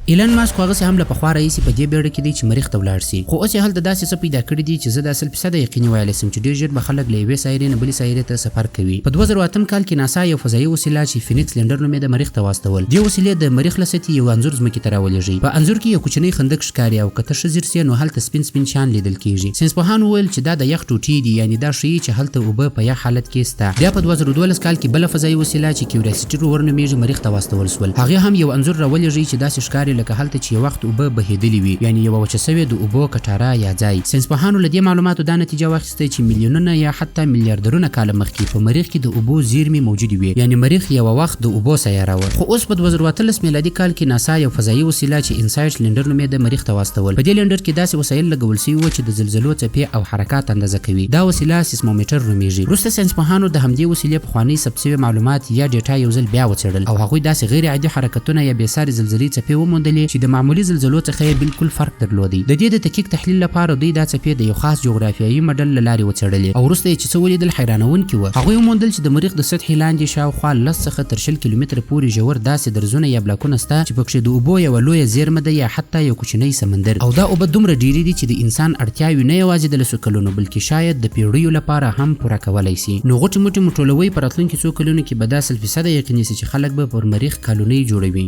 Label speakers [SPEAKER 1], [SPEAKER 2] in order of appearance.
[SPEAKER 1] ایلن ماسک خو هغسې هم له پخوا راهیسې په دې بیړه کې دی چې مریخ ته ولاړ سي، خو اوس یې هلته داسې څه پیدا کړي دي چې زه دا سل فیصده یقیني ویلی سم چې ډېر ژر به خلک له یوې سایرې نه بلې سایرې ته سفر کوي. په 2008 کال کې ناسا یو فضايي وسیله چې فینکس لینډر نومېده مریخ ته واستول. دې وسیلې د مریخ له سطحې یو انځور ځمکې ته راولېږی. په انځور کې یو کوچنی خندق ښکاري او که ته ښه ځیر سې نو هلته سپین سپین شیان لیدل کېږي. ساینسپوهانو وویل چې دا د یخ ټوټې دي، یعنې دا ښيي چې هلته اوبه په یخ حالت کې سته. بیا په 2012 کال کې بله فضايي وسیله چې کیوریاسیټي روور نومېږي مریخ ته واستول شول. هغې هم یو انځور راولېږی چې داسې ښکاري لکه هلته چې یو وخت اوبه بهېدلې وي، یعنې یوه وچه شوې د اوبو کټاره یا ځای. ساینسپوهانو له دې معلوماتو دا نتیجه واخیسته چې میلیونونه یا حتی میلیاردرونه کاله مخکې په مریخ کې د اوبو زیرمې موجودې وې، یعنې مریخ یوه وخت د اوبو سیاره وه. خو اوس په 2018 میلادي کال کې ناسا یو فضايي وسیله چې انسایټ لینډر نومېده مریخ ته واستول. په دې لینډر کې داسې وسایل لګول شوي وو چې د زلزلو څپې او حرکات اندازه کوي. دا وسیله سیسمومیټر نومېږي. وروسته ساینسپوهانو د همدې وسیلې پخوانۍ ثبت شوې معلومات یا ډیټا یو ځل بیا وڅېړل او هغوی داسې غیر عادي حرکتونه یا بې ساري زلزلې څپې وموندلې چې د معمولي زلزلو څخه یې بلکل فرق درلودی. د دې د دقیق تحلیل لپاره دوی دا څپې د یو خاص جغرافیایي مډل له لارې وڅېړلې او وروسته یې چې څه ولیدل حیرانوونکي وه. هغوی وموندل چې د مریخ د سطحې لاندې شاوخوا لس څخه تر 20 کیلومتره پورې ژور داسې درزونه یا بلاکونه شته چې پکښې د اوبو یوه لویه زیرمه ده یا حتی یو کوچنی سمندر او دا اوبه دومره ډېرې دي چې د انسان اړتیاوې نه یوازې د لسو کلونو بلکې شاید د پېړیو لپاره هم پوره کولی سي. نو غوټې موټې مو ټولوئ، په راتلونکي څو کلونو کې به دا سل فیصده یقیني سي چې خلک به پر مریخ کالونۍ جوړوي.